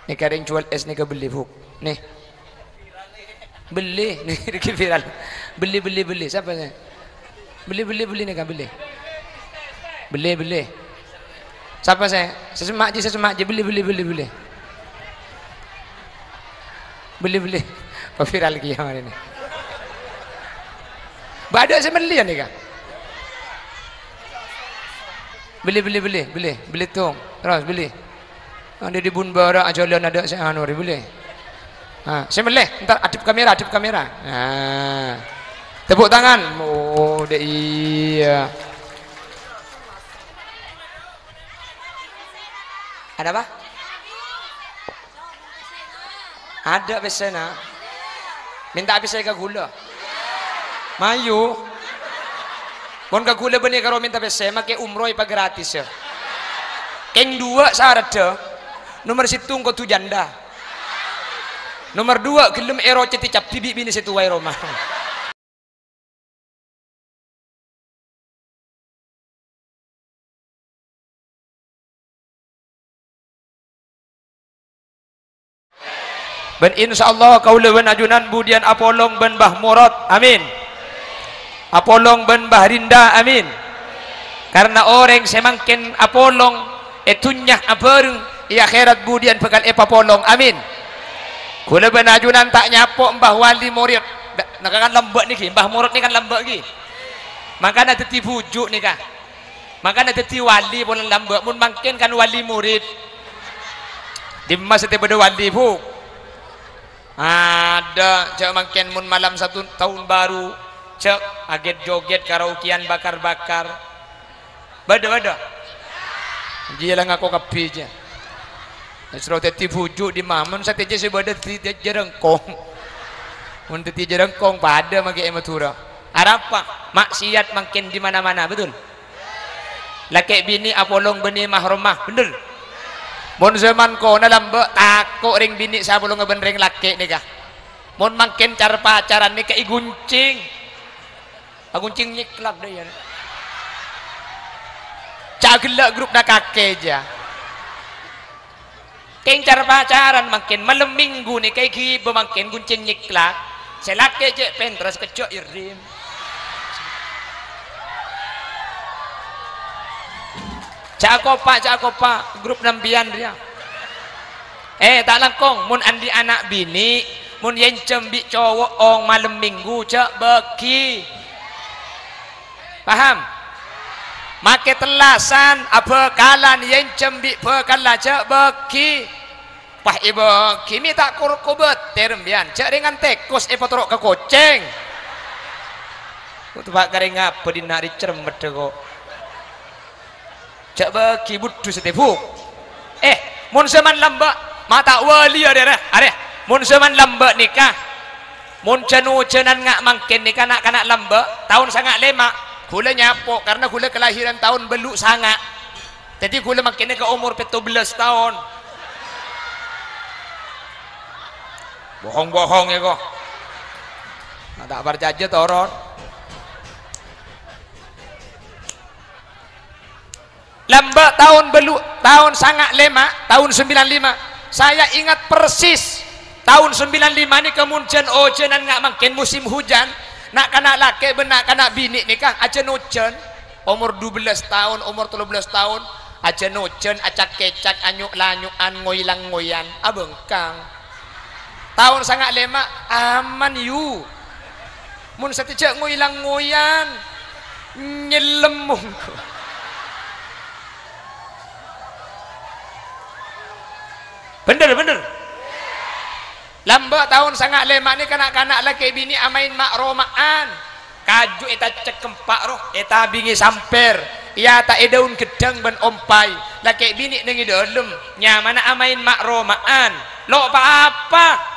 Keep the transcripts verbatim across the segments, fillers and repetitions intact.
Nèka rèng juwâl ès nèka bellè, Bu'. Nè. Bellè, nè, nèka viral. Bellè, bellè, bellè. Sapa sè? Bellè, bellè, bellè nèka bellè. Bellè, bellè. Sapa sè? Sè semma' jiyâ, sè semma' jiyâ. Bellè, bellè, bellè, bellè. Bellè, bellè. Apa viral kèya marèna? Bâdâ sè mellè yâ nèka. Bellè, bellè, bellè, bellè, bellè tong. Terros bellè. Andi' dhi bun bârâ' ajhâlân adâ' sè anu rè bellè. Ah, sè mellè, entar adhep kamera, adhep kamera. Ah. Tepuk tangan. Oh, dâ' iyâ. Ada apa? Adâ' pèssèna. Mènta pèssè ka ghulâ. Mayu. Mon ka ghulâ bânnè karo mènta pèssè, makè umroh èpagratis, yâ. Kèng duwâ' saradda. Nomer sèttong kodhu janda. Nomer duwâ' ghellem èrocèdhi cabbhi bi' binè sè towa è roma. Bân insyaallah kaulâ bân ajunan budiyân apolong bân Mbah Morot. Amin. Apolong bân Mbah Rinda. Amin. Karna orèng sè mangkèn apolong è dhunnya abhâreng, è akhèrat budiyân bhâkal èpapolong. Amin. Kaulâ bân ajunan ta' nyapo' Mbah Wali Murid. Da-, nèka kan lambâ' nèka, Mbah Morot nèka kan lambâ' nèka. Mangkana dhâddhi bhuju' nèka. Mangkana dhâddhi wali polana lambâ', mon mangkèn kan wali murid. Dimma satèya bâdâ wali, Bu'? Adâ', jhâ' mangkèn mon malam satu tahun baru, jhâ' agèt-jogèt karaokean bakar-bakar. Bâdâ, bâdâ. Jiyâ la ngako kabbhi jiyâ. Èsoro dhâddhi bhuju' dimma, mon satèya sè bâdâ dhâddhi jhârângkong. Mon dhâddhi jhârângkong, padâ makè è Madhurâ. Arapa? Maksiat mangkèn dimma-dimma, betul? Lakè' binè' apolong bânnè mahromma, bhender? Mon zaman kona lambâ', tako' rèng binè' sè apolonga bân rèng lakè' nèka. Mon mangkèn car-pacaran nèka ègoncèng. Agoncèng nyèklak dâ' iyâ. Ca' ghellâ' gruppa kakè jiyâ. Kèng car-pacaran mangkèn, malem Minggu nèka èghibâ mangkèn goncèng nyèklak. Sè lakè' cè' pènterra, sè kejjhâ' èrèm. Jhâ' akopa', jhâ' akopa', grup sampèyan rèya. Eh, ta' langkong, mon andi' ana' binè', mon èyènjhâm bi' cowo' ong malem Minggu, jhâ' bâgi. Paham? Makè tellasan, abhâkalan, èyènjhâm bi' bhâkalla, jhâ' bâgi. Wah, èbâgi, mè' ta' kor-kobâtèr, sampèyan. Jhâ' rèngan tèkos èpatoro' ka kocèng. Kok teppa' karèng apa dinna' rè cermet, kok. Jhâ' bâgi budhu satèya, Bu'. Eh, mon zaman lambâ', ma' ta' wali arèya, arèya. Mon zaman lambâ' nèka, mon jân-ojânan nga' mangkèn nèka na'-kana' lambâ', taon sanga' lèma', ghulâ nyapo, karna ghulâ kalahiran taon bâllu' sanga'. Dhâddhi ghulâ mangkèn nèka omor pètto bellâs taon. Bohong-bohong èko. Na' ta' parcajâ, toron. Lambâ' taon bâllu', taon sanga' lèma', taon sembilan lima. Saya ingat persis, taon sembilan lima nèka mon jân-ojânan nga' mangkèn musim hujan, na'-kana' lakè' bân na'-kana' binè' nèka ajân-ojân, omor dubellâs taon, omor tello bellâs taon, ajân-ojân, acak-kècak, anyo'-lanyo'an, ngoy-langngoyan, abhângkang. Taon sanga' lèma', aman, yu. Mon satèya jhâ' ngoy-langngoyan, nyellem mongko. Bhender, bhender. Lambâ' taon sanga' lèma' nèka na'-kana' lakè' binè' amaèn ma'-roma'an. Kaju ètacek empa' ro, ètabingè sampèr, èyataè dâun ghedhâng bân ompay. Lakè' binè' neng è dâlem, nyamana amaèn ma'-roma'an. Lo' pa-apa.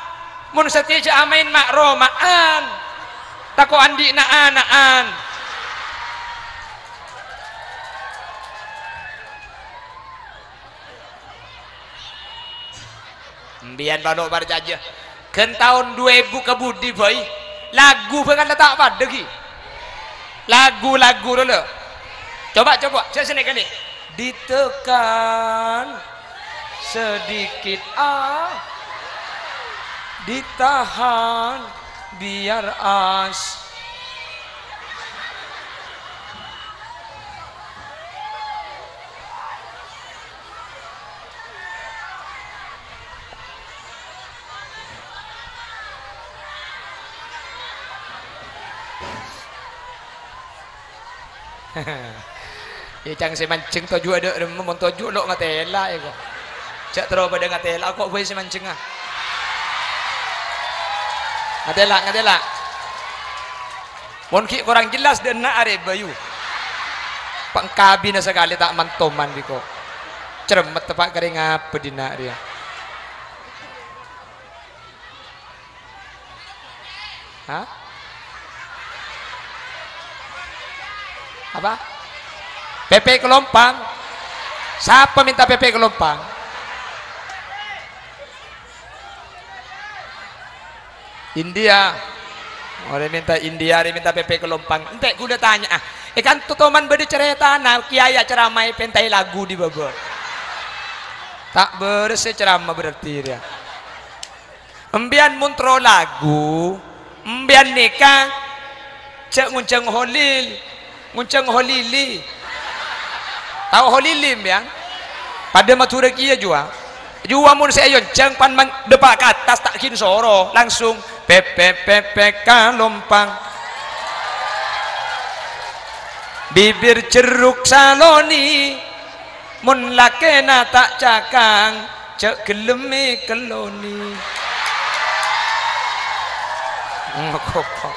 Mon satèya jhâ' amaèn ma'-roma'an, tako' andi' na'-ana'an. Sampèyan pano' parcajâ. Ghân taon du èbu ka budi bhâi, lagu bhâkal ta' padâ, ghi. Lagu-lagu rowa. Coba, coba, sè sènè' kènè'. Ditekan. Sedikit, ah, ditahan biar as. Yâ, ca'na sè manjheng toju' adâ' remma, mon toju' lo' ngatèla', yâ, ko'. Jhâ' terro padâ ngatèla', ko' bhâi sè manjhengnga. Ngatèla', ngatèla'. Mon ghi' korang jelas, dâ' enna' arè bâyu. Pangkabina sakalè ta' mantoman bi' ko'. Cermet teppa' karè ngapa dinna' rèya. Hah? Apa? Pèpè' kalompang. Sapa minta pèpè' kalompang? India. Orèng minta India, orèng minta pèpè' kalompang. Entè' ghulâ tanya'a. È kan totoman bâdâ carètana, kiyaè acaramaè pèntaè lagu è bâbâ. Ta' bârâs sè carama berarti rèya. Empèyan mon terro lagu, empèyan nèka jhâ' ngonjhâng holil, ngonjhâng holili. Tao holili empèyan? Padâ Madhurâ kèya juwa. Juwa mon sè èyonjhâng pan man-, dâpa' ka attas ta' ghin soro, langsung pèpè', pèpè' kalompang. Bibir jeruk saloni. Mon lakèna ta' cakang, jhâ' ghellem èkelloni. Ngokopo.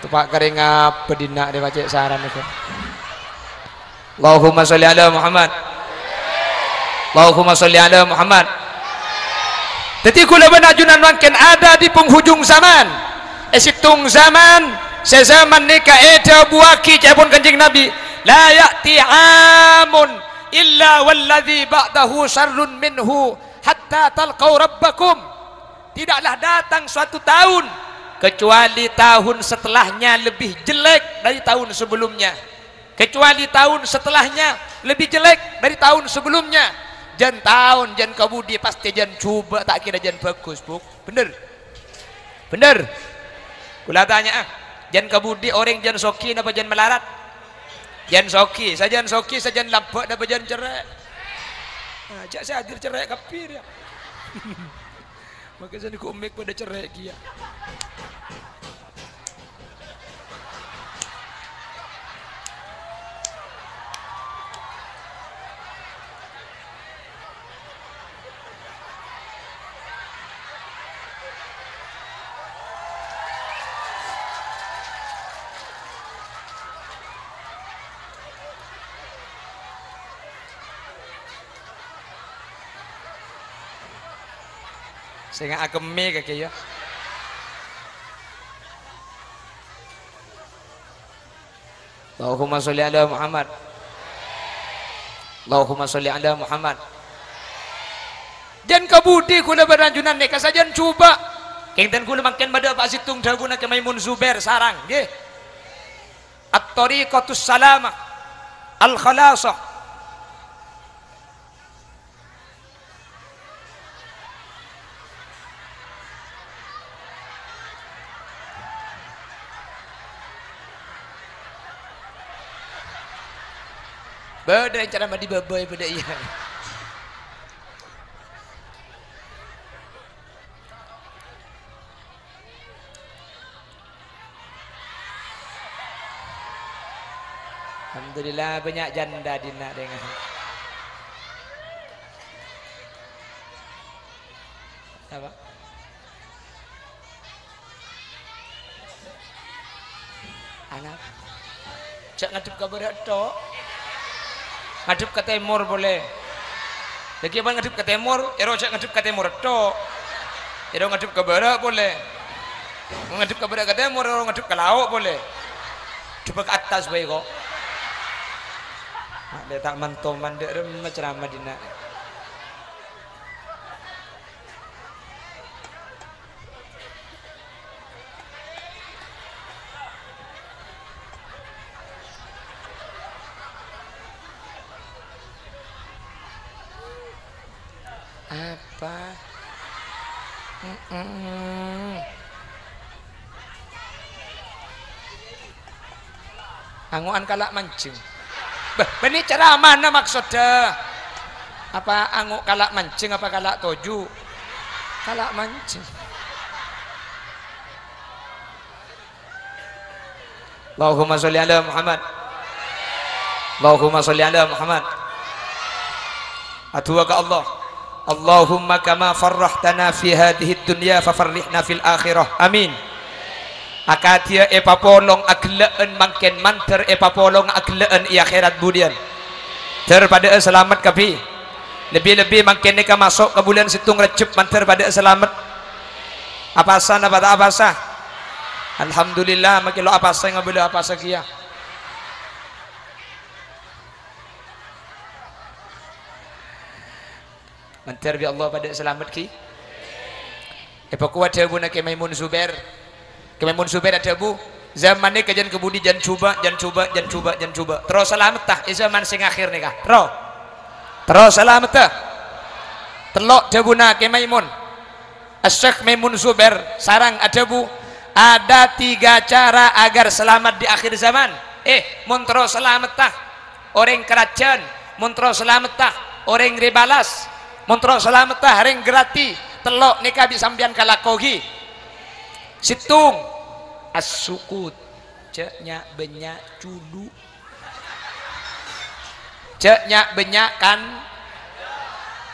Teppa' karè ngapa dinna' rè pacè' saran nèko. Allahumma sholli ala Muhammad. Allahumma sholli ala Muhammad. Dhâddhi ghulâ bân ajunan mangkèn ada di penghujung zaman. È sèttong zaman, sè zaman nèka èdhâbuwâghi ca'èpon Kanjeng Nabi, "La ya'ti amun illa walladzi ba'dahu syarrun minhu hatta talqau rabbakum." Tidaklah datang suatu tahun kecuali tahun setelahnya lebih jelek dari tahun sebelumnya. Kecuali tahun setelahnya lebih jelek dari tahun sebelumnya. Jân taon, jân kabudi pastè jân jhubâ' ta' kèra jân bhâghus, Bu'. Bhender? Bhender? Kaulâ tanya'a, jân kabudi orèng jân soghi napa jân malarat? Jân soghi. Sajân soghi, sajân lambâ' napa jân cerrè'? Nah, jhâ' sè hadir cerrè' kabbhi, yâ. Maka sèngko' mè' padâ cerrè' kèya. Sènga' akemmè kakè, yâ. Allahumma sholli ala Muhammad. Allahumma sholli ala Muhammad. Jân kabudi kaulâ bân ajunan nèka sajân jhubâ'. Kèngèng kaulâ mangkèn madâ' pa' sèttong dhâbuna Kè Maimun Zubair sareng, ngghi. At-Thariqatus Salamah. Al-Khalasah. Bâdâ èncara mandi bâbâi bâdâ iyâ. Alhamdulillah, bânnya' janda dinna' dèngan. Apa? Anapa? Jhâ' ngadhep ka bârâ' tho'. Ngadhep ka tèmor polè. Dhâggi' bân ngadhep ka tèmor, èro jhâ' ngadhep ka tèmor tho'. Èro ngadhep ka bârâ' polè. Mon ngadhep ka bârâ' ka tèmor, èro ngadhep ka lao' polè. Dhâpa' ka attas bhâi, ko'. Mak lè ta' mantoman dâ' remma ceramah dinna'. Apa? Mm-mm. Ango'an kala' manjeng. Bâh, bânnè ceramana maksodda. Apa ango' kala' manjeng apa kala' toju'? Kala' manjeng. Allahumma sholli ala Muhammad. Allahumma sholli ala Muhammad. Adu'a ka Allah. Allahumma kama farrahtana fi hadhihid dunya fafarrihna fil akhirah. Amin. Akadhiyâ èpapolong aghellâ'ân mangkèn mandhâr èpapolong aghellâ'ân è akhèrat budiyân. Dhâr padâ'â salamet kabbhi. Lebbi-lebbi mangkèn nèka maso' ka bulân sèttong Rejjeb mandhâr padâ'â salamet. Apasa napa ta' apasa? Alhamdulillah, makkè lo' apasa ngabâlâ apasa kèya. Mandhâr bi' Allah padâ salamet, ghi? Èpakowa dhâbuna Kè Maimun Zubair. Kè Maimun Zubair adhâbu, "Zaman nèka jân kabudi jân jhubâ', jân jhubâ', jân jhubâ', jân jhubâ'. Terro salametta è zaman sè akhèr nèka. Terro. Terro salametta." Tello' dhâbuna Kè Maimun. Asy-Syeikh Maimun Zubair sareng adhâbu, "Ada tiga cara agar selamat di akhir zaman." Eh, mon terro salametta, orèng karajân, mon terro salametta, orèng rèbalas, mon terro salametta, orèng grati. Tello' nèka bi' sampèyan kalako, ghi. Sèttong, as-sukut, jhâ' nya'-bânnya' culu'. Jhâ' nya'-bânnya' kan,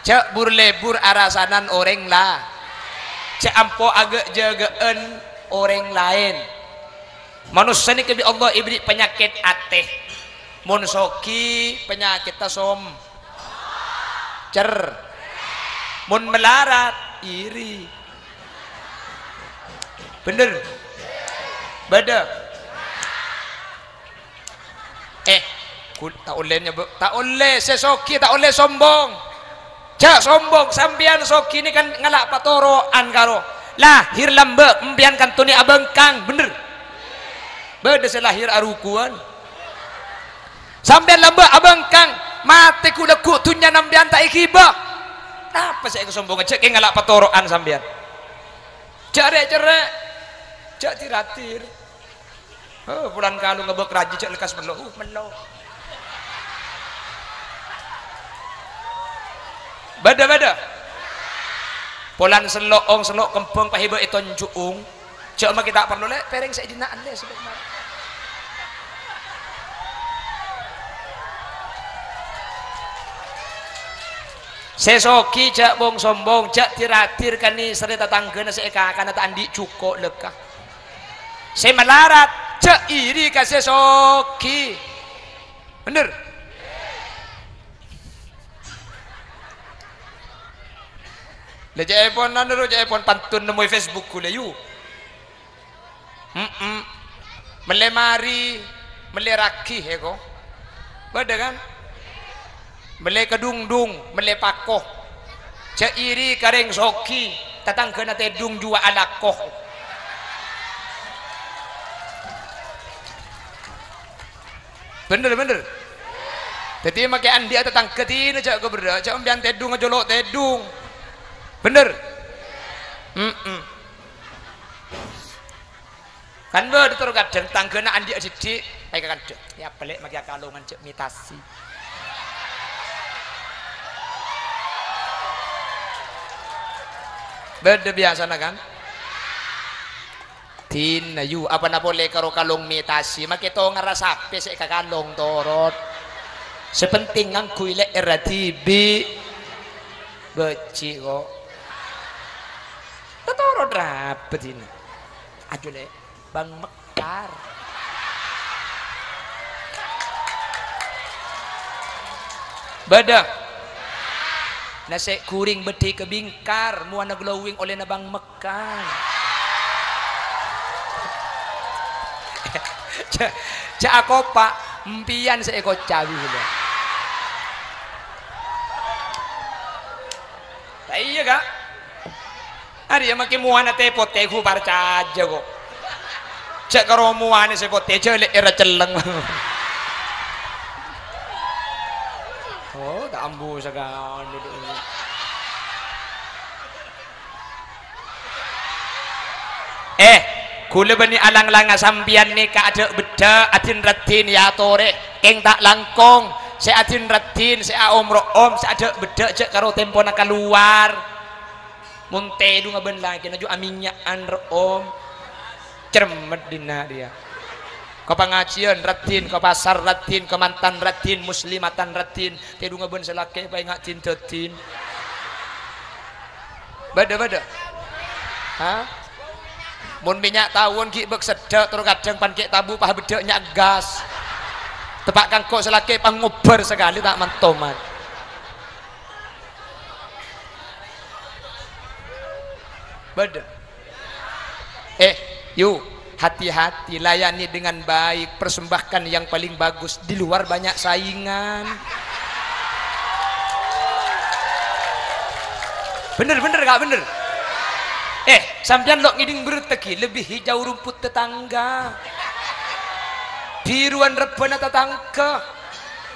jhâ' bur-lebur arasanan orèng la, jhâ' ampo aghâ'-jâghâ'ân orèng laèn. Manossa nèka bi' Allah èberri' panyakèt atè. Mon soghi, panyakètta som-, cer. Mon malarat, iri. Bhender? Bâdâ? Eh, kul-, ta' ollè nyebbu-, ta' ollè, sè soghi ta' ollè sombong. Jhâ' sombong, sampèyan soghi nèka kan ngala' patoro'an karo. Lahèr lambâ', empèyan kantonè abhângkang, bhender? Bâdâ sè lahèr arukuwân. Sampèyan lambâ' abhângkang, matè ghu-lagghu' dhunnyana empèyan ta' èghibâ. Napa sè èkasombonga? Jhâ' kè ngala' patoro'an sampèyan. Jhâ' rè'-cerrè', jhâ' tir-atir. Oh, polana kalong ngabâk rajâ jhâ' lekkas mello. Uh, mello. Bâdâ, bâdâ. Polana sello'-ong, sello' kembhâng pahèbâ ètonju'ong. Jhâ' makè ta' parlo, Lè', pèrèng sè èdina'an, Lè', sè bâ'na. Sè soghi jhâ' bong-sombong, jhâ' tir-atir kanèserrè tatangghâna sè èkakana ta' andi' jhuko' lekka. Sè malarat, jhâ' iri ka sè soghi. Bhender? Lha, ca'èpon anu, ro, ca'èpon pantun nemmo è Facebook ghulâ, yu. Mm-mm. Mellè mari, mellè raghi, èko. Bâdâ, kan? Mellè kadhungdhung, mellè pako. Jhâ' iri ka rèng soghi, tatangghâna tèdhung jhuwâ alako. Bhender, bhender. Dhâddhi, makè andi'â tatangghâ dinah jhâ' kaberrâ', jhâ' empèyan tèdhung ajhâlâ' tèdhung. Bhender? Mm-mm. Kan bâdâ terro kadhâng tatangghâna andi'â dhiddhi', paè ka kandhâ. Ya, bâli' makè akalongan jhâ' mitasi. Bâdâ biyasana, kan? Dinah, yu, apana polè karo kalong mitasi, makè tongarra sapè sè èkakalong torot. Sè penting ngangghuy lè'èrra dhibi'. Bâji', kok. Tatorot rapè dinah. Ayo, Lè', Bang Mekar. Bâdâ. Nasè' ghuring bâdâ è kabingkar, mowana glowing ollèna Bang Mekar. Jhâ', jhâ' akopa', empèyan sè èkoca' bilâ. Ta' iyâ, Ka'? Arèya makè mowana tè-potè ghu parcajâ, kok. Jhâ' karo mowana sè potè, jhâ' lè'èrra cellèng. Oh, ta' ambu sakalè. Eh, ghulâ bânnè alang-langa sampèyan nèka adâ'-beddhâ', adin-raddin èyatorè, kèng ta' langkong. Sè adin-raddin, sè aom-ro'om, sè adâ'-beddhâ' jhâ' karo tempona kalowar. Mon tèdhungnga bân lakèna jhu' amènnya'an, ro'om. Cermet dinna' rèya. Ka pangajiyân raddin, ka pasar raddin, ka mantan raddin, muslimatan raddin. Tèdhungnga bân sè lakè' paènga' din-dâddin. Bâdâ, bâdâ. Ha? Mon mènnya' tawon ghi' bâk seddhâ', terro kadhâng pankè' tabu pas beddhâ' nya' gas. Teppa' kangko' sè lakè' pangobâr sakalè ta' mantoman. Bâdâ. Eh, yu, hati-hati, layani dengan baik, persembahkan yang paling bagus. Di luar banyak saingan. Bener, bener, Kak, bener. Eh, sampèyan lo' ngèdhing bertegi, lebih hijau rumput tetangga. Biruan rebbhâna tatangghâ.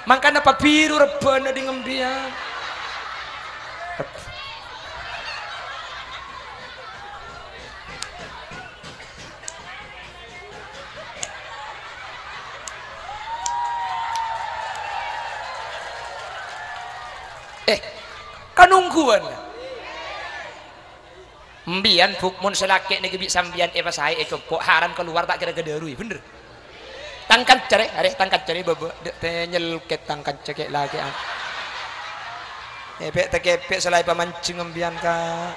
Mangkana pabiru rebbhâna ding embiyan. Eh, kanongguwân. Embiyan, Bu', mon sè lakè' nèka bi' sampèyan èpasaè ècompo', haram kalowar ta' kèra ghâdhâruwi, bhender? Tang kanca rè, arè tang kanca rè, bâbâ, dâ' tè nyelkèt tang kanca kè' lakè'an. Èpè'-takèpè' sala èpamanjheng embiyan, Ka'.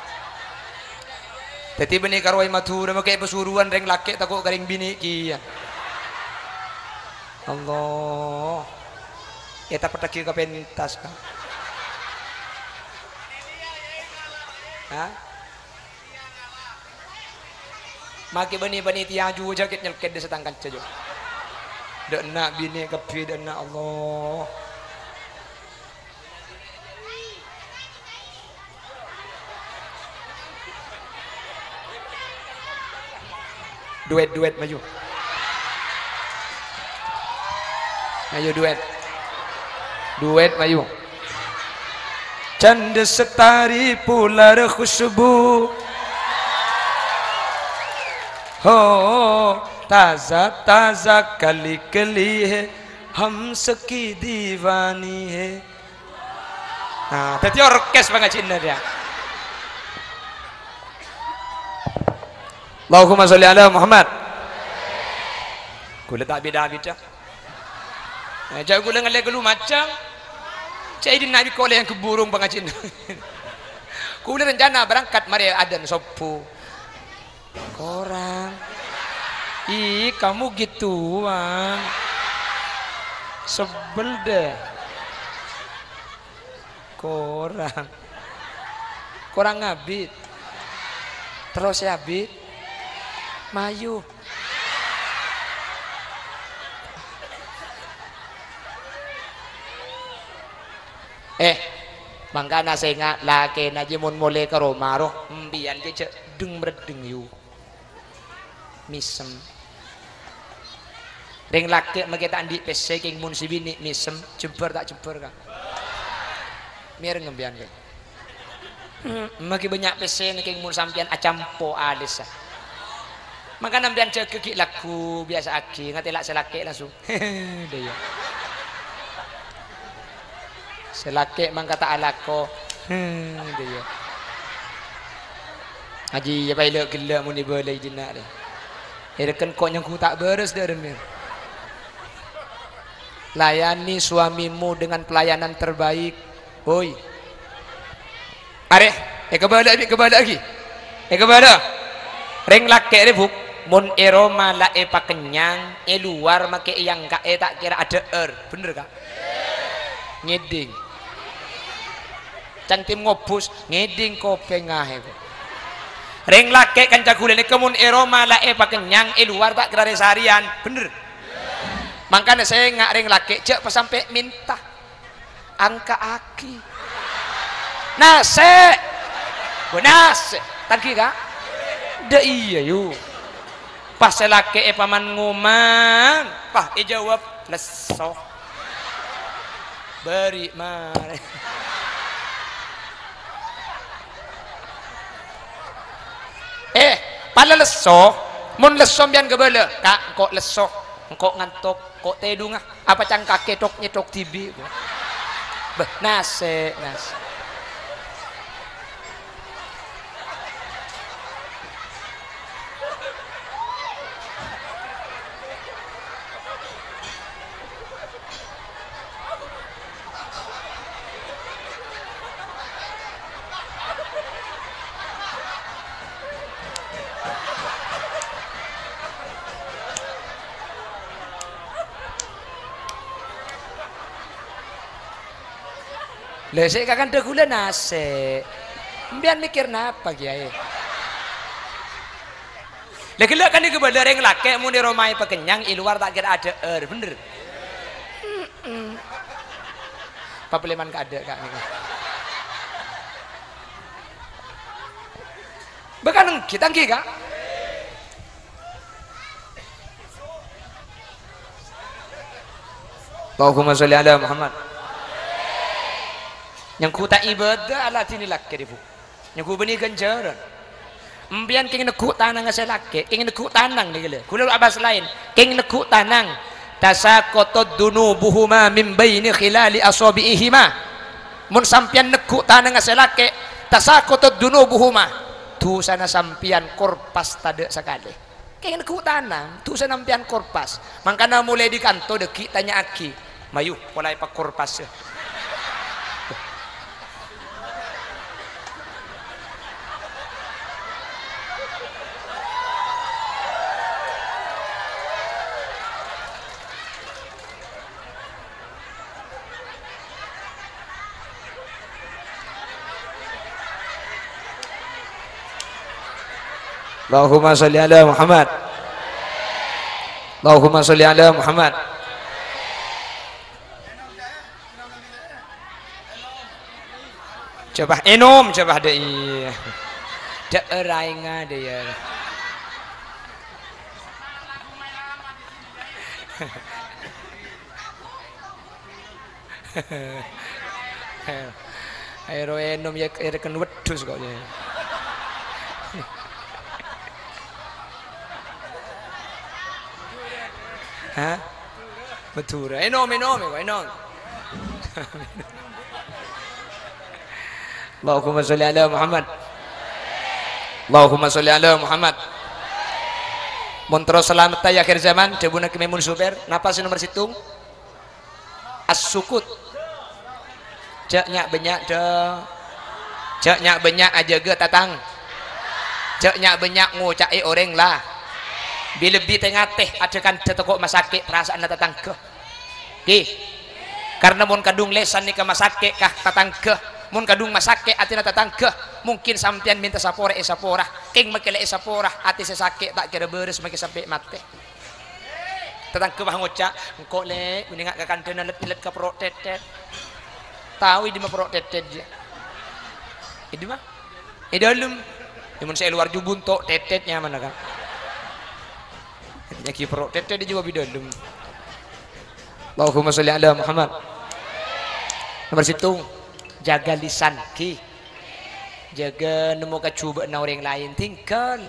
Dhâddhi bânnè karo è Madhurâ makè pasuruwan rèng lakè' tako' ka rèng binè' kèya. Allah. Ètapeddhâghi ka pentas, Ka'. Hah? Makè bânnè panitia jhuwa jhâ' kèt-nyelkèt dâ' sè tang kanca jhuwa. Dâ' enna' binè' kabbhi, dâ' enna', Allah. Duet, duet, mayu. Mayu, duet. Duet, mayu. Candra setari pular khusybu. Ho, taza, taza, kali, kali, he. Hum sabki diwani hai. Nah, dhâddhi orkes pangajiyânna, ya. Allahumma sholli ala Muhammad. Ghulâ ta' bhidhâ-bhidhâ. Eh, jhâ' ghulâ ngallè ghâllu macang. Cè' è dinna' bi' kolè yang keburung pangajiyânna. Ghulâ rencana berangkat marè adzan sobbhu. Korang. Ih, kamu gituan. Sebel deh. Korang. Korang abit. Terros sè abit. Mayu. Eh, mangkana sènga' lakèna jiyâ mon molè ka roma rowa, embiyan jiyâ jhâ' dheng-mreddheng, yu. Mèsem. Rèng lakè' makè ta' andi' pèssè, kèng mon sè binè' mèsem, jembhâr ta' jembhâr, Ka'? Mèreng embiyan, Ka'. Hmm, makè bânnya' pèssèna, kèng mon sampèyan acampo alèssa. Mangkana embiyan jâgâ ghi' lagghu, biyasa'aghi, ngatèla' sè lakè' langsung. Dâ' iyâ. Sè lakè' mangka ta' alako. Dâ' iyâ. Ajiyâ paèla' ghellâ' mon èbâlâi dinna' rè. Èrèken ko' nyangghu ta' bârâs dâ' remma. Layani suamimu dengan pelayanan terbaik. Hoi. Arè, èkabâlâ, èkabâlâ'aghi. Èkabâlâ. Rèng lakè' rè, Bu', mon è roma la èpakennyang, è lowar makè èangka'è ta' kèra adhâ'âr. Bhender, Ka'? Ngèdhing. Cangtim ngobus, ngèdhing kopèngnga, Bu'. Rèng lakè' kanca ghulâ nèka mon è roma la èpakennyang, è lowar ta' kèra rè-sarèyan. Bhender? Mangkana sènga' rèng lakè' jhâ' pasampè' mènta. Angka'aghi. Nasè'. Wah, nasè'. Taghi, Ka'? Dâ' iyâ, yu. Pas sè lakè' èpaman-ngoman, pas èjâwâb, "Lesso." Bâri' marè. Eh, Pala lesso, mon lesso sampèyan kabâlâ, "Ka', engko' lesso, engko' ngantok, engko' tèdhunga, apa cangkakè thok-nyèthok dhibi'?" Bâh, nasè', nasè'. Lha, sè' kakandhâ ghulâ nasè'. Sampèyan mèkkèr napa, Kèyaè? Lha, ghellâ' kan èkabâlâ rèng lakè' mon è roma èpakennyang, è lowar ta' kèra adhâ'âr, bhender? Mm-mm. Papaleman ka adâ', Ka', nèko. Bâ kan ènggi, ta' ènggi, Ka'? Allahumma sholli ala Muhammad. Nyangghu ta' ibâdâ aladhinè lakè', Bu. Nyangghu bânnè ghânjhârân. Empèyan kèng neggu' tanangnga sè lakè', kèng neggu' tanang nèka lho. Ghulâ abhâs laèn, kèng neggu' tanang. "Tasaqatat dzunubuhuma min baini khilali asabi'ihima." Mon sampèyan neggu' tanangnga sè lakè', "tasaqatat dzunubuhuma." Dhusana sampèyan korpas tadâ' sakalè. Kèng neggu' tanang, dhusana sampèyan korpas. Mangkana molaè dâri kanto dâggi' tanya'aghi, "Mayu, pola èpakorpas." Allahumma sholli ala Muhammad. Allahumma sholli ala Muhammad. Coba ènom, coba dâ' iyâ. Dâ' raèngnga dâ' iyâ. Aèro ènom yâ, èrèken weddhus kok, yâ. Hah? Madhurâ. Ènom, ènom, kok, ènom. Allahumma sholli ala Muhammad. Allahumma sholli ala Muhammad. Mon terro salametta è akhir zaman, dhâbuna Kè Maimun Zubair, napa sè nomer sèttong? As-sukut. Jhâ' nya'-bânnya', dâ. Jhâ' nya'-bânnya' ajâgâ tatang-, jhâ' nya'-bânnya' ngoca'è orèng la-, bi-, lebbi tè-ngatè, adâ-kandâ tako' masakè' parasa'anna tatangghâ. Ghi. Karna mon kadhung lèsan nèka masakè' ka tatangghâ, mon kadhung masakè' atèna tatangghâ, mungkin sampèyan mènta sapora èsapora, kèng makè la èsapora, atè sè sakè' ta' kèra bârâs makè sampè' matè. Tatangghâ pas ngoca', "Engko', Lè', mendingan kakandhâna lèt-ngèlèt ka poro' tètèt." Tao è dimma poro' tètèt, jâ? È dimma? È dâlem. Yâ, mon sè è lowar jhubun to' tètèt nyamana, Ka'. Nyaghi poro' tètèt è jâwâb è dâlem. Allahumma sholli ala Muhammad. Nomer sèttong, jâgâ lisan, ghi. Jâgâ nemmo kajhubâ'ânna orèng laèn, tinggal.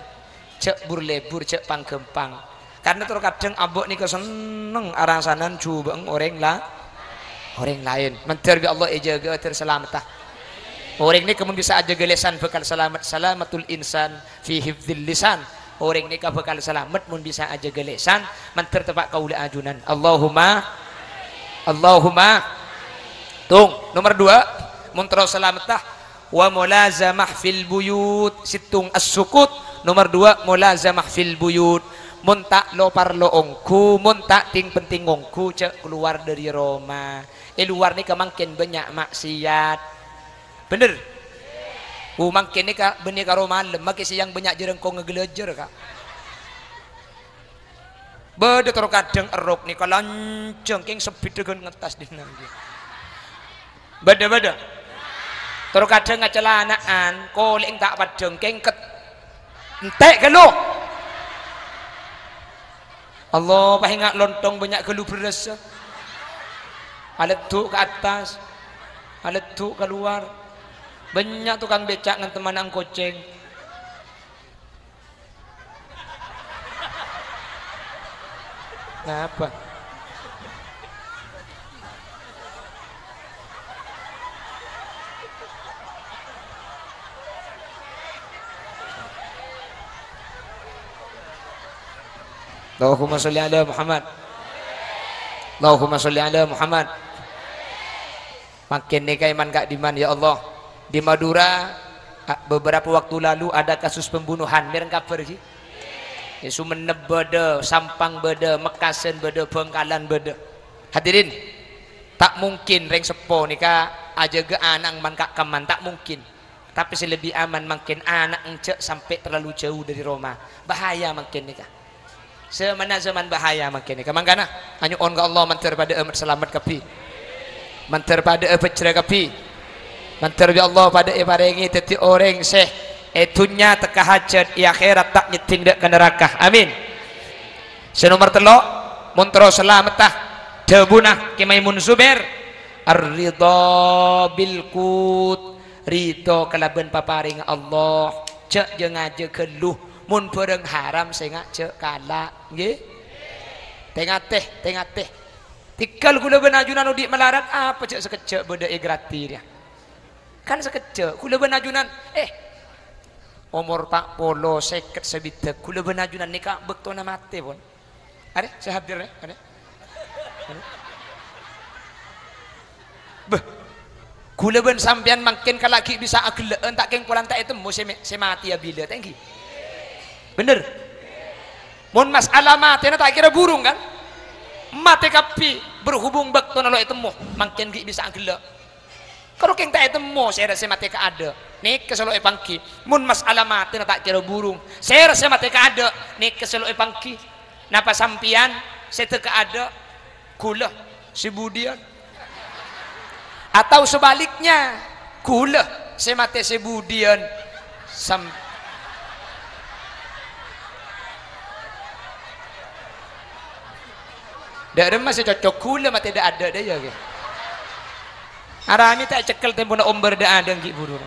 Jhâ' bur-lebur, jhâ' pang-ghâmpang. Karna terro kadhâng abâ' nèka senneng arasanan jhubâ'eng orèng la-, orèng laèn. Mandhâr bi' Allah èjâgâ, dhâr salametta. Orèng nèka mon bisa ajâgâ lèsan bhâkal salamet. Salamatul insan fi hifdzil lisan. Orèng nèka bhâkal salamet mon bisa ajâgâ lèsan. Mandhâr teppa' kaulâ ajunan. Allahumma, Allahumma. Tung, nomer dua, mon terro salametta, wa mulazamah fil buyut. Sèttong as-sukut. Nomer dua, mulazamah fil buyut. Mon ta' lo-parlo ongghu, mon ta' ting-penting ongghu, jhâ' kalowar dâri roma. È lowar nèka mangkèn bânnya' maksiat. Bhender? Oh, mangkèn nèka bânnè karo malem, makè sèyang bânnya' jârângkongnga ghâlâjâr, Ka'. Bâdâ terro kadhâng èrrok nèka lanjhâng kèng sabiddhâghân ngentas dinna' ghi. Bâdâ, bâdâ. Terro kadhâng acalana'an, kolè'èng ta' paddhâng kèng ket-, entè' ghâllu. Allah, paènga' lontong bânnya' ghâllu bherrâssa. Aleddhu' ka attas, aleddhu' ka lowar. Bânnya' tokang bèca' ngantemmana'an kocèng. Napa? Allahumma sholli ala Muhammad. Allahumma sholli ala Muhammad. Mangkèn nèka èman ka'dimman, ya Allah. Di Madura, a-, beberapa waktu lalu ada kasus pembunuhan. Mèreng kabhâr, ghi? È Sumenep bâdâ, Sampang bâdâ, Mekkasân bâdâ, Bhângkalan bâdâ. Hadirin, ta' mungkin rèng seppo nèka ajâgâ ana'na man-, ka-, ka'emman, ta' mungkin. Tapè sè lebbi aman mangkèn ana'na jhâ' sampè' terlalu jhâu dâri roma. Bahaya mangkèn nèka. Zamanna zaman bahaya mangkèn nèka. Mangkana, anyo'on ka Allah mandhâr padâ'â salamet kabbhi. Mandhâr padâ'â bhâjhrâ kabbhi. Mandhâr bi' Allah padâ èparèngè dhâddhi orèng sè è dhunnya tekka hajhât, è akhèrat ta' nyèddhing dâ' ka naraka. Amin. Sè nomer tello', mon terro salametta, dhâbuna Kè Maimun Zubair, "Ar-ridha bil qut." Ridho kalabân paparèngnga Allah, jhâ' jâ-ngajâ ghâllu. Mon bhârâng haram sènga' jhâ' kala', ngghi? Tè-ngatè, tè-ngatè. Tèngghâl ghulâ bân ajunan odi' malarat, apa jhâ' sakejjhâ' bâdâ è grati rèya. Kan sakejjhâ', ghulâ bân ajunan, eh, omor pa' polo, sèket, sabidhâk, ghulâ bân ajunan nèka bâktona matè, pon. Arè, sè hadir, arè, arè. Arè. Bâh. Ghulâ bân sampèyan mangkèn kala' ghi' bisa aghellâ'ân, ta' kèng polana ta' ètemmo sè mè-, sè matè abila, ta' ènggi? Bhender? Mon mas'ala matèna ta' kèra burung, kan? Matè kabbhi, berhubung bâktona lo' ètemmo, mangkèn ghi' bisa aghellâ'. Karo kèng ta' ètemmo sèra sè matè kaadâ', nèka sè lo' èpangghi. Mon mas'ala matèna ta' kèra burung, sèra sè matè kaadâ', nèka sè lo' èpangghi. Napa sampèyan sè dâ' kaadâ', ghulâ sè budiyân? Atau sebaliknya, ghulâ sè matè sè budiyân? Sam-, dâ' remma sè cocok, ghulâ matè dâ'-adâ' dâ' iyâ, ghi. Arami ta' ècekkel tempona ombâr dâ'-adâ' ghi' buru.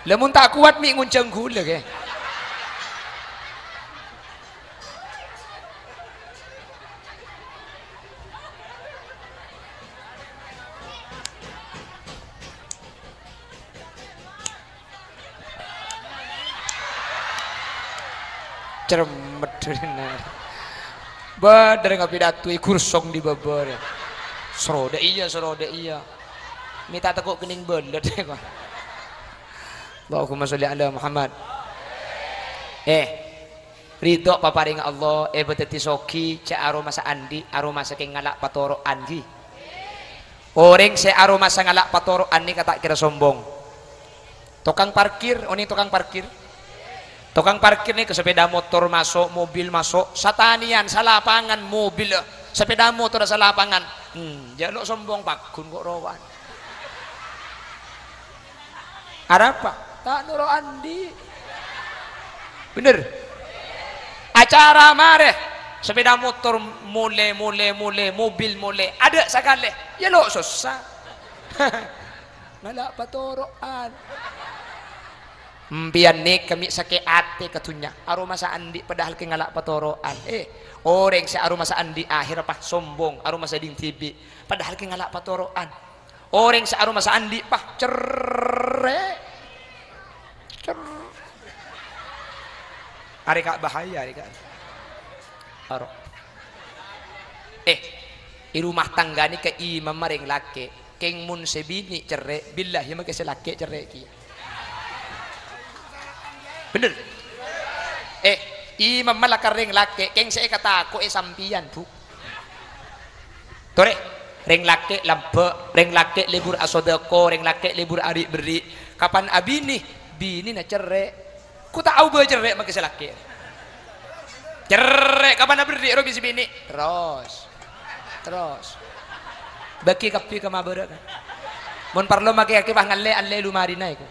La mon ta' kowat mè' ngonjhâng ghulâ, ghi. Cermet, bener. Bâdâr ngopi dâtu, ègursong è bâbâ rè. Soro dâ' iyâ, soro dâ' iyâ. Mè' ta' tako' kennèng bâlât, kok. Allahumma sholli ala Muhammad. Eh, ridho paparèngnga Allah, èbâ dâddhi soghi, jhâ' aromasa andi', aromasa kèng ngala' patoro'an, ghi. Orèng sè aromasa ngala' patoro'an nèka ta' kèra sombong. Tokang parkir, onèng tokang parkir? Tokang parkir nèka sepèda motor maso', mobil maso', satanèyan salapangan mobil, sepèda motor salapangan. Hmm, jhâ' lo' sombong, pagghun kok rowan. Arapa? Ta' noro' andi'. Bhender? Acara marè, sepèda motor molè, molè, molè, mobil molè. Adâ' sakalè, iyâ lo' sossa. Ngala' patoro'an. Empèyan nèka mè' sakè' atè ka dhunnya. Aromasa andi' padahal kèng ngala' patoro'an. Eh, orèng sè aromasa andi' ahèrra pas sombong, aromasa ding dhibi', padahal kèng ngala' patoro'an. Orèng sè aromasa andi', pas, cerrè'. Cer-, arè ka' bahaya, arè ka'. Aro. Eh, è rumah tangga nèka imamma rèng lakè'. Kèng mon sè binè' cerrè', billahi makè sè lakè' cerrè' kèya. Bhender? Eh, imamma lakar rèng lakè', kèng sè èkatako'è sampèyan, Bu. Torè, rèng lakè' lambâ', rèng lakè' lebur asodâko, rèng lakè' lebur ari'-berri'. Kapan abinè, binèna cerrè'. Ko' ta' aobâ cerrè' makè sè lakè'. Cerrè', kapan aberri' ro bi' sè binè'. Terros. Terros. Bâgi kabbhi ka mabârâ', kan. Mon parlo makè-, makè pas ngallè, allè lumarina èko.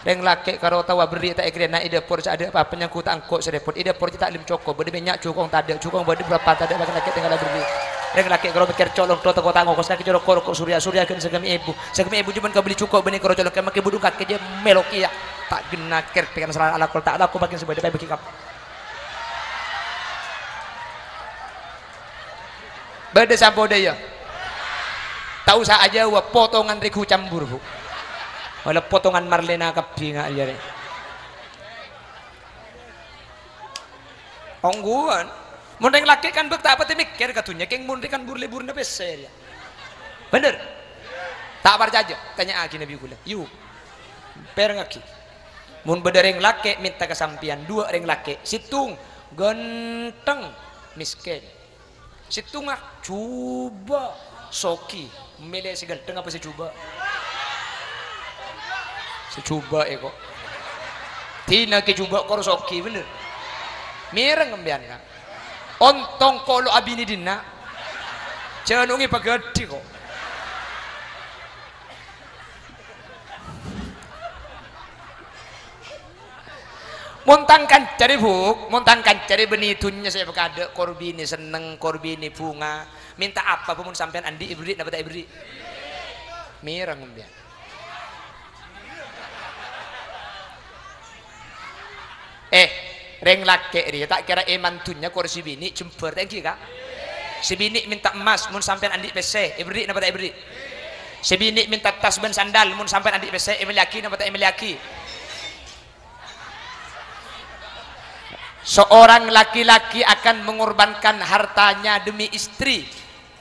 Rèng lakè' karo tao aberri' ta' èkarèna è dâpor, sè adâ' pa-, panyangghut ta' engko' sè rèpot. È dâpor cè' ta' lem cokop, bâdâ mènnya' jukong tadâ', jukong bâdâ bârâmpa tadâ', makè lakè' tèngghâl aberri'. Rèng lakè' karo mèkkèr colong, tho teko ta' ngokos, lakè' coro' koro' ko' surya, surya ghân sagâmè' èbu. Sagâmè' èbu coma kabelli jhuko' bânnè karo colong, kè makè budhung kakè jhâ' mèlo kèya. Ta' ghenna kèr pèkan sala alako, ta' alako makin sè bâdâ bâi bâgi kap. Bâdâ sampo dâ' iyâ. Ta' osa ajâwâb, potongan règhu cambur, Bu. Wala potongan Marlena kabbhi nga' iyâ rè. Ongghuwân. Mon rèng lakè' kan bâk ta' patè mèkkèr ka dhunnya, kèng mon rè kan bur-lèburna pèssè rèya. Bhender? Ta' parcajâ? Tanya'aghi Nabi ghulâ. Yu. Pèrengngaghi. Mon bâdâ rèng lakè' mènta ka sampèyan, duwâ' rèng lakè', sèttong ghântheng, mèskèn. Sèttongnga jhubâ', soghi. Mèlè sè ghântheng apa sè jhubâ'? Sè jhubâ' è ko'. Dinah kè jhubâ' kor soghi, bhender. Mèreng sampèyan, Ka'. Ontong kolo' abinè dinna'. Jhânongè paghâdhi ko'. Mon tang kanca rè, Bu', mon tang kanca rè bânnè dhunnya sè èpakadâ', kor binè senneng, kor binè bhunga. Mènta apa, Bu', mon sampèyan andi' èberri' napa ta' èberri'? Mèreng sampèyan. Eh, rèng lakè' rèya ta' kèra èman dhunnya kor sè binè' jembhâr, ta' ènggi, Ka'? Sè binè' mènta emmas, mon sampèyan andi' pèssè, èberri' napa ta' èberri'? Sè binè' mènta tas bân sandal, mon sampèyan andi' pèssè, èmellèyaghi napa ta' èmellèyaghi? Seorang laki-laki akan mengorbankan hartanya demi istri.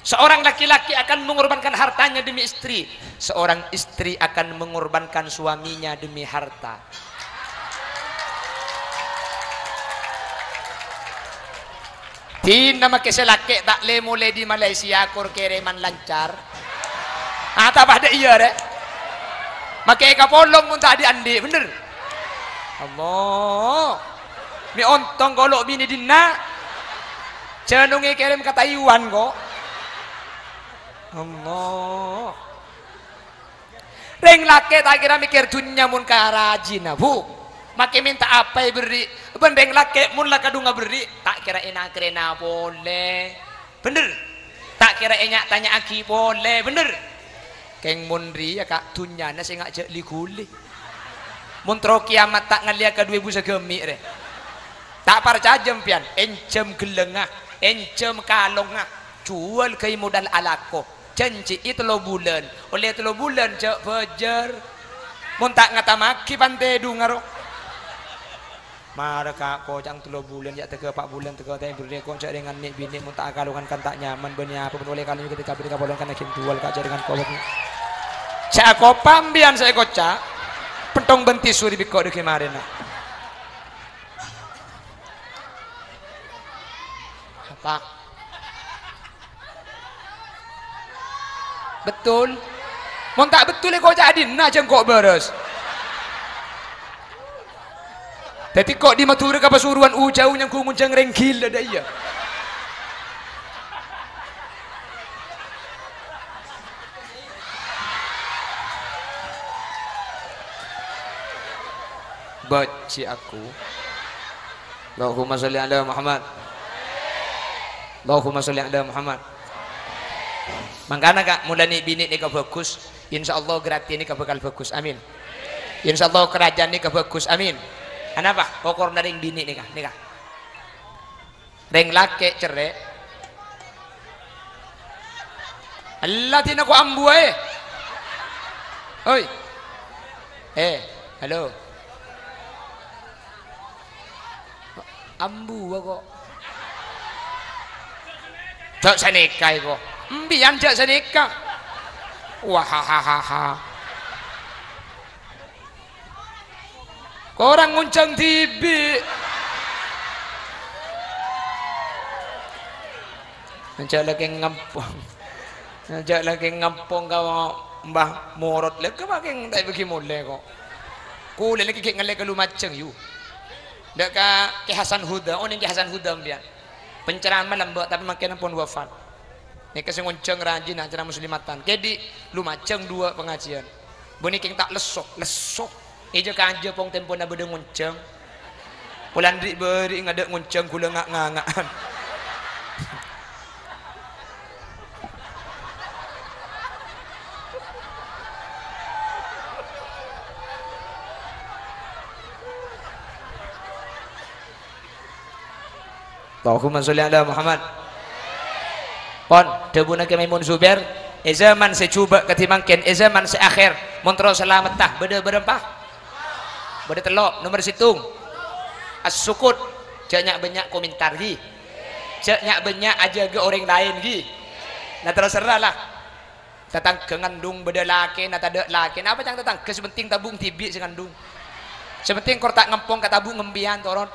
Seorang laki-laki akan mengorbankan hartanya demi istri. Seorang istri akan mengorbankan suaminya demi harta. Dinah makè sè lakè' ta' lè-molè dâri Malaysia kor kèrèman lancar. Ah, ta' padâ iyâ, rè? Makè èkapolong mon ta' dhi'-andhi', bhender? Allah. Mè' ontong kolo' binè dinna'. Jhânongè kèrèm ka Taiwan, ko'. Allah. Rèng lakè' ta' kèra mèkkèr dhunnya mon ka rajina, Bu. Makè mènta apa èberri'? Bân rèng lakè' mon la kadhung aberri', ta' kèra èna-karèna polè. Bhender? Ta' kèra ènya'-tanya'aghi polè, bhender? Kèng mon rèya, Ka', dhunnyana sè nga' jhâ' li-ghuli. Mon terro kèyamat ta' ngallèya ka du èbu sagâmè', rè. Ta' parcajâ sampèyan, ènjhâm ghellângnga, ènjhâm kalongnga, jhuwâl ghâi modal alako. Jhânjhi'i tello bulân, ollè tello bulân jhâ' bâjâr. Mon ta' ngatamaghi pantè dhunga ro. Mara ka' koca'na tello bulân, ya' tegghâ pa' bulân tegghâ ta' èberri' ko' jhâ' rèng nè'-binè' mon ta' akalongan kan ta' nyaman bânnè apa bân ollè kalongnga ketika bânnè kapolong kan aghin duwâl ka' jhâ' rèng ko'. Jhâ' akopa' sampèyan sè èkoca', penthong bân tisu rè bikko' dâgghi' marèna. Apa? Betul. Mon ta' betul, èkoca' dinna' jhâ' engko' bârâs. Dhâddhi ko' dhi Madhurâ ka Pasuruan u-jhâu nyangghu ngonjhâng rèng ghilâ dâ' iyâ. Bâji' aku. Allahumma sholli ala Muhammad. Allahumma sholli ala Muhammad. Mangkana, Ka', mon la nè'-binè' nèka bhâghus, insyaallah ghârâtè nèka bhâkal bhâghus. Amin. Insyaallah karajhân nèka bhâghus. Amin. Anapa? Okorra rèng binè' nèka, nèka. Rèng lakè' cerrè'. Ella dinna' ko' ambu aè. Oi. Eh, halo. Ambu ko'. Jhâ' sanèka ko'. Empèyan jhâ' sanèka. Wahahaha. Korang ngonjhâng dhibi'. Jhâ' lakè' ngampong. Jhâ' lakè' ngampong ka Mbah Morot. Lakè' makè ta' èbâghi molè ko'. Kulâ lakè' ghi' ngallè ka Lumajang, yu. Dâ' ka Kè Hasan Huda. Onèng Kè Hasan Huda, mbiyan. Penceramah lambâ', tapè mangkèn ampon wafat. Nèka sè ngonjhâng rajina acara muslimatan. Kèdhi' Lumajang duwâ' pangajiyân. Bânnè kèng ta' lesso, lesso. Èjâ-kajâ pong tempona bâdâ ngonjhâng. Polana ri'-bâri' ngadâ' ngonjhâng ghulâ nga'-nganga'an. Allahumma sholli ala Muhammad. Pon, dhâbuna Kè Maimun Zubair, è zaman sè jhubâ' kadhi mangkèn, è zaman sè akhèr, mon terro salametta, bâdâ bârâmpa? Bâdâ tello'. Nomer sèttong, as-sukut. Jhâ' nya'-bânnya' komentar, ghi. Jhâ' nya'-bânnya' ajâgâ orèng laèn, ghi. Nah, terserah lah. Tatangghâ ngandung bâdâ lakèna tadâ' lakèna, apa ca'na tatangghâ, sè pentèng tabu' dhibi' sè ngandung. Sè pentèng kor ta' ngempong ka tabu' ngempèyan toron.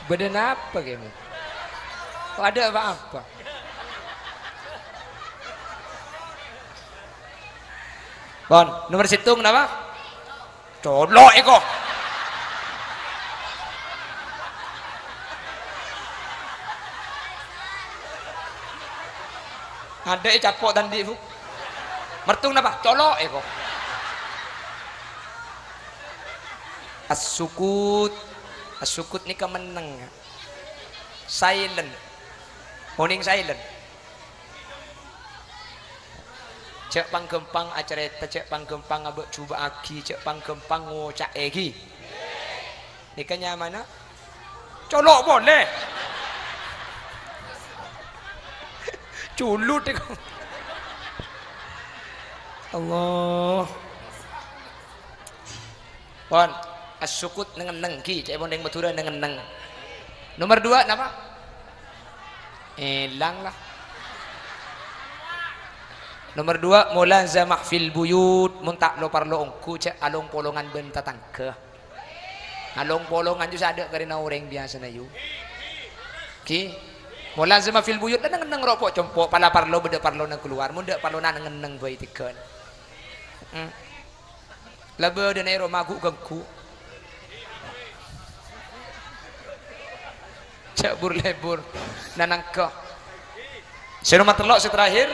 Bâdâ napa kènè? Kok adâ' pa-apa? Pon, nomer sèttong napa? Colo' èko. Adâ' ècapo' ta' andi', Bu. Mertung napa? Colo' èko. As-sukut. As-sukut nèka menneng. Silent. Onèng silent. Jhâ' pangghâmpang acarèta, jhâ' pangghâmpang abâ'-jhubâ'âghi, jhâ' pangghâmpang ngoca'è, ghi. Nèka nyamana colo' polè. Culut nèko. Allah. Pon, as-sukut neng-enneng, ghi, ca'èpon rèng Madhurâ neng-enneng. Nomer dua napa? Èlang la. Nomer dua, mulazamah fil buyut, mon ta' lo-parlo ongghu, jhâ' along-polongan bân tatangghâ. Along-polongan jhâ' sè adâ' karèna orèng biyasana, yu. Ghi, mulazamah fil buyut, la neng-enneng ro' po'-compo', pala parlo bâdâ parlona kalowar, mon dâ' parlona neng-enneng bhâi tèghân. Hmm. La bâdâna è roma ghu-, ganggu. Jhâ' bur-lebur. Nanangka. Sè nomer tello', sè terakhir.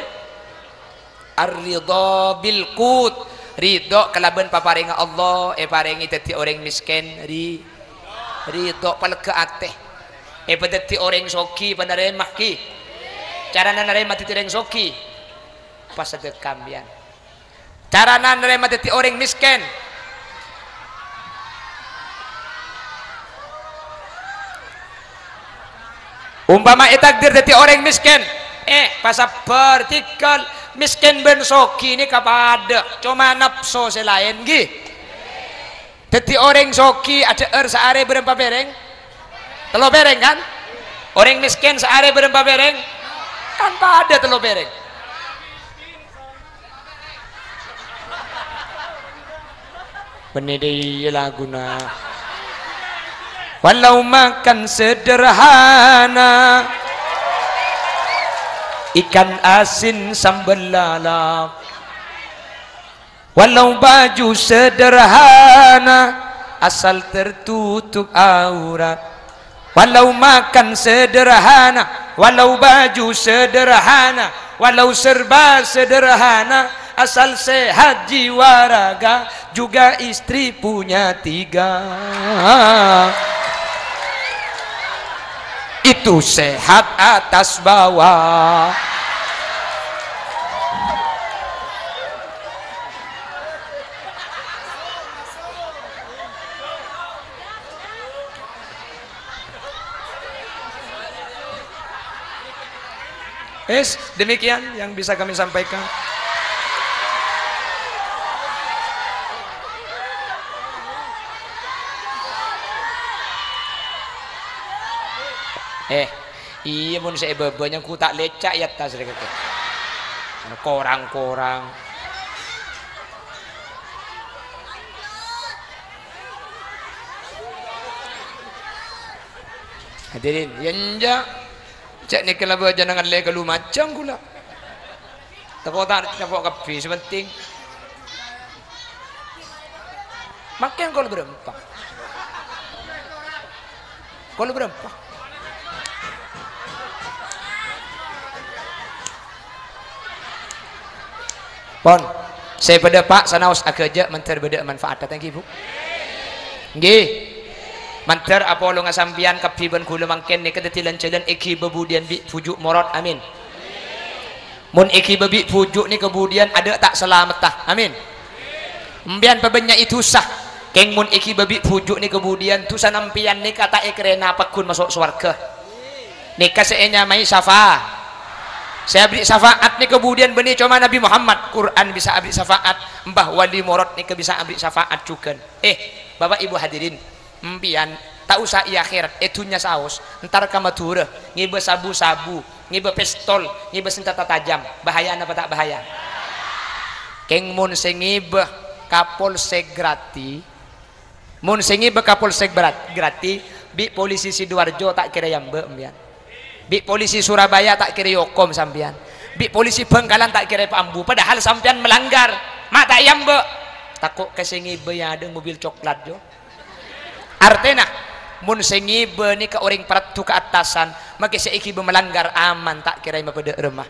Ar-ridha bil qut. Ridho kalabân paparèngnga Allah, èparèngè dhâddhi orèng mèskèn, ri-, ridho, palega atè. Èpadhâddhi orèng soghi, panarèma, ghi. Carana narèma dhâddhi orèng soghi. Pasadhekka ampèyan. Carana narèma dhâddhi orèng mèskèn. Ompama ètakdir dhâddhi orèng mèskèn, eh, pasabbhâr, tèghâl. Mèskèn bân soghi nèka padâ, coma napso sè laèn, ghi. Dhâddhi orèng soghi adhâ'âr saarè bârâmpa pèrèng? Tello pèrèng, kan? Orèng mèskèn saarè bârâmpa pèrèng? Kan padâ tello pèrèng. Bânnè dhâ' iyâ laguna. Walau makan sederhana, ikan asin sambel lalap. Walau baju sederhana, asal tertutup aurat. Walau makan sederhana, walau baju sederhana, walau serba sederhana, asal sehat jiwa raga, juga istri punya tiga. Itu sehat atas bawah. Wis, demikian yang bisa kami sampaikan. Eh, iyâ, mon sè è bâbâ nyangko ta' lèca' è attas rèya, Kè. Korang-korang. Hadirin, ya enjâ'. Cè' nèka la bâjâna ngallè ka lumajâng kaulâ. Tako' ta' nyapo' kabbhi, sè penting. Mangkèn kaulâ bârâmpa. Kaulâ bârâmpa. Pon, sè bâdâ, Pa', sanaos aghâjâ' mandhâr bâdâ manfaatta, èngghi, Bu? Èngghi. Mandhâr apolonga sampèyan kabbhi bân kaulâ mangkèn nèka dhâddhi lan-jhâlân èghibâ budiyân bi' bhuju' morot. Amin. Mon èghibâ bi' bhuju' nèka budiyân adâ' ta' salametta. Amin. Sampèyan pabânnya'è dhusa. Kèng mon èghibâ bi' bhuju' nèka budiyân dhusana sampèyan nèka ta' èkèrèna pagghun maso' sowarghâ. Nèka sè ènyamaè syafa-, sè aberri' syafaat nèka budiyân bânnè coma Nabbhi Muhammad. Qur'an bisa aberri' syafaat, Mbah Wali Morot nèka bisa aberri' syafaat jhughân. Eh, Bapa' Ibu hadirin, sampèyan ta' osa è akhèrat, è dhunnya saos, entar ka Madhurâ, ngibâ sabu-sabu, ngibâ pèstol, ngibâ sanjhâta tajam. Bahaya napa ta' bahaya? Kèng mon sè ngibâ Kapolsek Grati, Mon sè ngibâ Kapolsek Bra-, Grati, bi' polisi Sidoarjo ta' kèra èambâ' sampèyan. Bi' polisi Surabaya ta' kèra èokom sampèyan. Bi' polisi Bhângkalan ta' kèra èpaambu, padahal sampèyan malanggar. Ma' ta' èambâ'. Tako' ka sè ngibâ èadâ' mobil coklat, Jo. Artèna, mon sè ngibâ nèka orèng paraddhu kaattasan, makè sè èghibâ malanggar aman ta' kèra èmapadâ' rèma.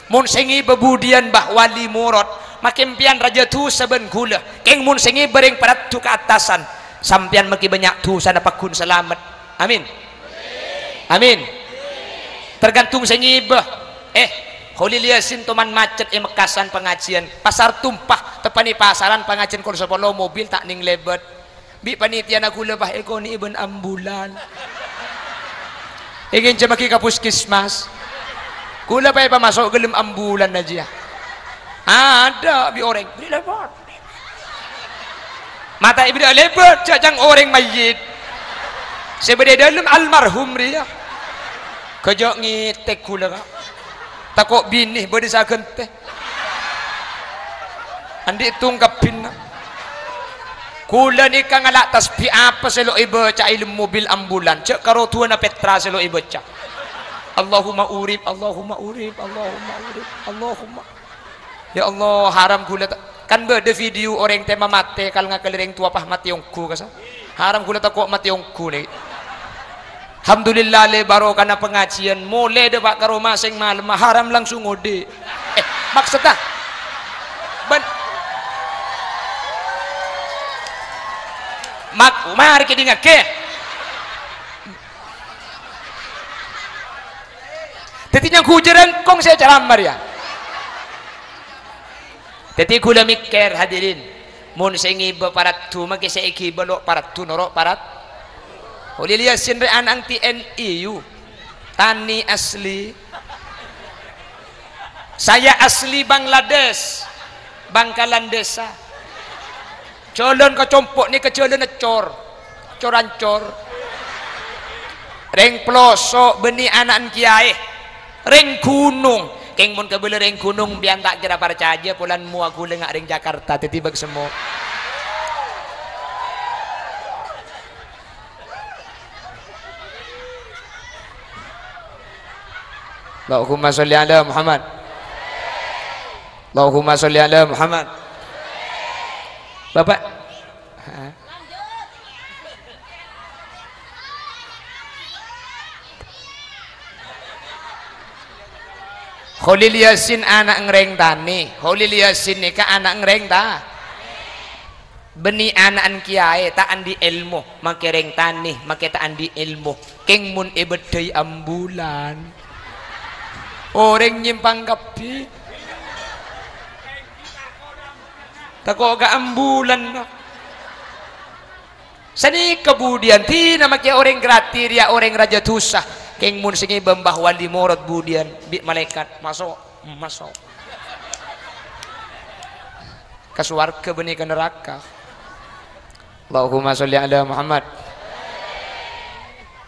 Mon sè ngibâ budiyân Mbah Wali Morot, makè sampèyan rajâ dhusa bân kaulâ. Kèng mon sè ngibâ rèng paraddhu kaattasan, sampèyan makè bânnya' dhusana pagghun salamet. Amin. Amin. Tergantung sè ngibâ. Eh, Kholil Yasin toman macet è Mekkasan pangajiân. Pasar Tumpah, teppa'na pasaran pangajiân kol sapolo, mobil ta' nèng lèbât. Bi' panitiana kaulâ pas èkonè'è bân ambulan. Ènghènjhâmaghi ka puskesmas. Kaulâ pas èpamaso' ghellem ambulan jiyâ. Adâ' bi' orèng, "Bâri' lèbât." Ma' ta' èbâri' lèbât, jhâ' ca'na orèng mayyit. Sè bâdâ è dâlem almarhum rèya. Ghâjâ' ngètèk kaulâ, Ka'. Tako' binè bâdâ sè aghântè. Andi' tongkabbhinna. Kaulâ nèka ngala' tasbih apa sè lo' èbâca è dâlem mobil ambulan, jhâ' karo duwâna petra sè lo' èbâca. Allahumma urib, Allahumma urib, Allahumma urib, Allahumma. Ya Allah, haram kaulâ ta-, kan bâdâ video orèng tèma matè kal-ngakal rèng towa pas matè ongghu, kasa. Haram kaulâ tako' matè ongghu nè. Alhamdulillah, lè barokana pangajiân, molè dâpa' ka roma sèng malemma, haram langsung odi'. Eh, maksudda? Bân-, mak-, marè kèdingngaghi. Dhâddhi nyangghu jârângkong sè ceramah rèya. Dhâddhi kaulâ mèkkèr, hadirin, mon sè ngibâ paraddhu, makè sè èghibâ lo' paraddhu, noro' parad-, Kholil Yasin rè ana'na T N I, yu. Tani asli. Saya asli Bangladesh, Bangkalan Desa. Jhâlân ka compo' nèka jhâlânna cor. Cor-ancor. Rèng pèloso' bânnè ana'na kèyaè. Rèng ghunong. Kèng mon kabâlâ rèng ghunong, sampèyan ta' kèra parcajâ, polana mowa kaulâ nga' rèng Jakarta, dhâddhi bâk semmo. Allahumma sholli ala Muhammad. Allahumma sholli ala Muhammad. Bapak. Ha? Kholil Yasin ana' ngrèng tanè. Kholil Yasin nèka ana' ngrèng ta-, bânnè ana'na kèyaè ta' andi' èlmo, makè rèng tanè, makè ta' andi' èlmo. Kèng mon èbâddhâi ambulan, orèng nyèmpang kabbhi. Tako' ka ambulan, no. Sanèka budiyân, dina makè orèng grati rèya orèng rajâ dhusa. Kèng mon sè ngèbâ Mbah Wali Morot budiyân bi' malaèkat, maso', maso'. Ka sowarghâ bânnè ka naraka. Allahumma sholli ala Muhammad.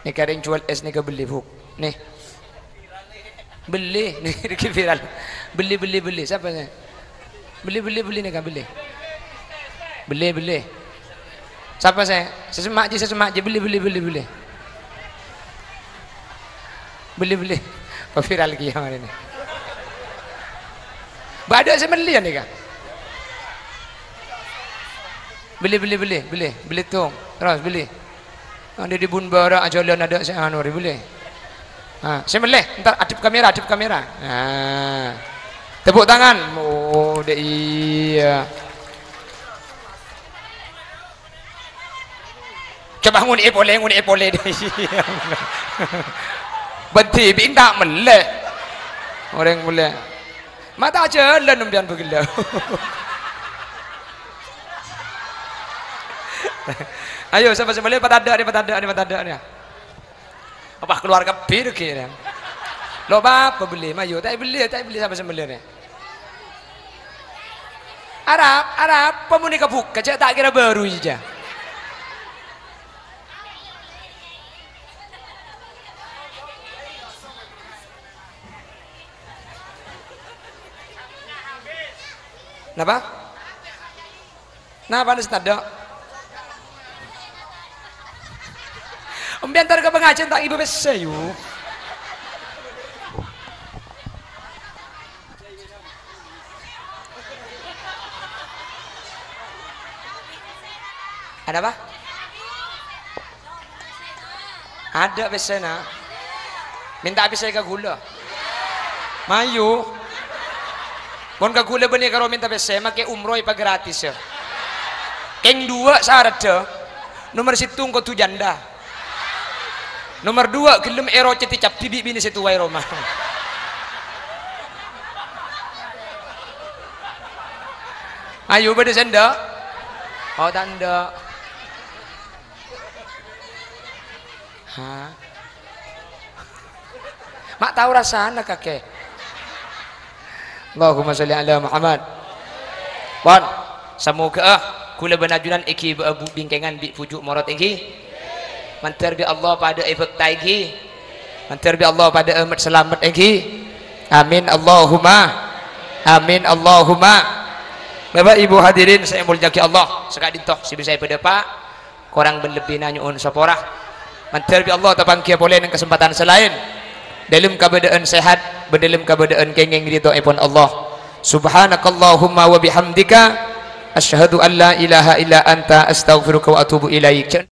Nèka rèng juwâl ès nèka bellè, Bu'. Nè. Bellè, nè, nèka viral. Bellè, bellè, bellè. Sapa sè? Bellè, bellè, bellè nèka, bellè. Bellè, bellè. Sapa sè? Sè semma' jiyâ, sè semma' jiyâ. Bellè, bellè, bellè, bellè. Beli, beli. Viral kèya marèna. Bâdâ sè mellè ya nèka. Beli, beli, beli, beli, beli tong. Terros beli. Andi' di bun bârâ' ajhâlân adâ' sè anu rè beli. Ah, sè mellè, entar adhep kamera, adhep kamera. Ah. Tepuk tangan. Oh, dâ' iyâ. Coba ngonè'è polè, ngonè'è polè. Bâdhi bi' ta' mellè. Orèng mellè. Ma' ta' ajhâlân sampèyan bâgellâ. Ayo, sapa sè mellè, patadâ' rè, patadâ' rè, patadâ' rè. Apa kalowar kabbhi rè, ghi, rè? Lo' apa bellè, mayu, ta' èbellè, ta' èbellè sapa sè mellè rè. Arapa, arapa mon èkabukka, jhâ' ta' kèra bâru jiyâ. Napa? Napa, Ustaz, dâ'? Embi' entar ka pangajiân ta' ngibâ pèssè, yu. Ada apa? Adâ' pèssèna. Mènta pèssè ka ghulâ. Mayu. Mon ka ghulâ bânnè karo mènta pèssè, makè umroh èpagratis, ya. Kèng duwâ' saradda. Nomer sèttong kodhu janda. Nomer duwâ', ghellem èrocèdhi cabbhi bi' binè sè towa è roma. Ayo, bâdâ sè endâ'? Oh, ta' endâ'. Ha? Ma' tao rassana kakè. Allahumma sholli ala Muhammad. Pon, samoghâ'â ghulâ bân ajunan èghibâ'â bu-, bingkèngan bi' bhuju' morot ènggi. Mandhâr bi' Allah padâ èbhâkta ènggi. Mandhâr bi' Allah padâ'â met-salamet ènggi. Amin Allahumma. Amin Allahumma. Bapak Ibu hadirin sè èmoljâ'aghi Allah, saka'dinto sè bisa èpadâpa'. Korang bân lebbina nyo'on sapora. Mandhâr bi' Allah tapangghiyâ polè neng kasempadhân sè laèn. Dâlem kabâdâ'ân sehat, bân dâlem kabâdâ'ân kèngèng ridhoèpon Allah. Subhanakallahumma wa bihamdika, asyhadu an la ilaha illa anta, astaghfiruka wa atubu ilaik.